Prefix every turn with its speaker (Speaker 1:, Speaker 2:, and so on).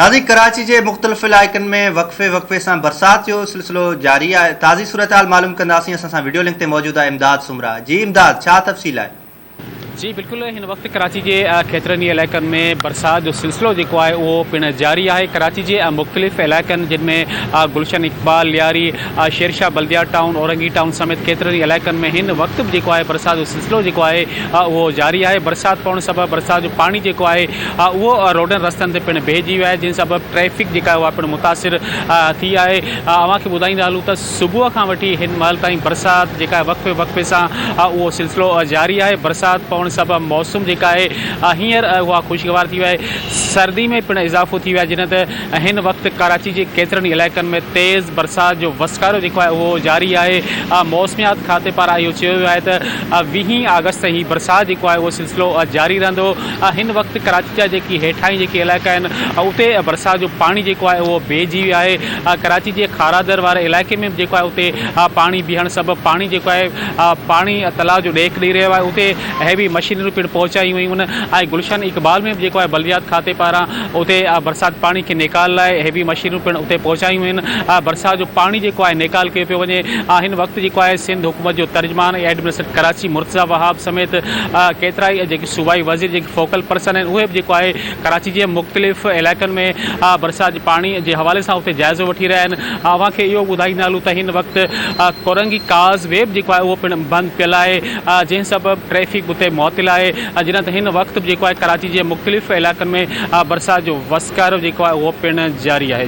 Speaker 1: ناظرين ڪراچي جي مختلف علائقن ۾ وقفي وقفي سان برسات جو سلسلو جاري آهي تازي صورتحال معلوم ڪنداسين اسان سان وڊيو لنڪ تي موجود آهي امداد سومرا جي امداد ڇا تفصيل آهي.
Speaker 2: جي بلڪل هن وقت ڪراچي جي ڪيترن ئي علائقن ۾ برسات جو سلسلو جيڪو آهي اهو پڻ جاري آهي ڪراچي جي مختلف علائقن جن ۾ گلشن اقبال لياري شيرشاهه بلديا ٽائون اورنگي ٽائون سميت ڪيترن ئي علائقن ۾ هن وقت به جيڪو آهي برسات جو سلسلو جيڪو آهي اهو جاري آهي برسات پوڻ سبب برسات جو پاڻي جيڪو آهي اهو روڊن رستن تي پڻ بيهجي ويو آهي جنهن سبب ٽريفڪ جيڪا آهي اها پڻ متاثر ٿي آهي اوهان کي ٻڌائيندا هلون ته صبح کان وٺي هن مهل تائين برسات جيڪا آهي وقفي وقفي سان اهو سلسلو جاري آهي برسات پوڻ سبب موسم جيڪا آهي هينئر اها خوشگوار ٿي وئي آهي سردي ۾ پڻ اضافو ٿي ويو آهي جڏهن ته هن وقت ڪراچي جي ڪيترن ئي علائقن ۾ تيز برسات جو وسڪارو جيڪو آهي اهو جاري آهي موسميات کاتي پاران اهو چيو ويو آهي ته ويهين آگسٽ تائين هي برسات جيڪو آهي اهو سلسلو جاري رهندو. هن وقت ڪراچي جا جيڪي هيٺاهين جيڪي علائقا آهن اتي برسات جو پاڻي جيڪو آهي اهو بيهجي ويو آهي. ڪراچي جي کارادر واري علائقي ۾ به جيڪو آهي اتي پاڻي بيهڻ سبب پاڻي جيڪو آهي پاڻي تلاء جو ڏيک ڏئي رهيو آهي اتي هيوي مشينريون پڻ پهچايون ويون آهن ۽ گلشن اقبال ۾ به جيڪو آهي بلديات کاتي پاران اتي برسات پاڻي کي نيڪال لاء هيوي مشينريون پڻ اتي پهچايون ويون آهن برسات جو پاڻي جيڪو آهي نيڪال ڪيو پيو وڃي هن وقت جيڪو آهي سنڌ حڪومت جو ترجمان ۽ ايڊمنسٽريٽر ڪراچي مرتضيٰ وهاب سميت ڪيترائي جيڪي صوبائي وزير جيڪي فوڪل پرسن آهن اهي به جيڪو آهي ڪراچي جي مختلف علائقن ۾ برسات جي پاڻي جي حوالي سان اتي جائزو وٺي رهيا آهن اوهان کي اهو ٻڌائيندا هلون ته هن وقت ڪورنگي ڪاز وي به جيڪو آهي اهو پڻ بند پيل آهي جنهن سبب ٽريفڪ اتي معطل آهي جڏهن ته هن وقت به جيڪو آهي ڪراچي جي مختلف علائقن ۾ برسات جو وسڪارو جيڪو آهي اهو پڻ جاري آهي.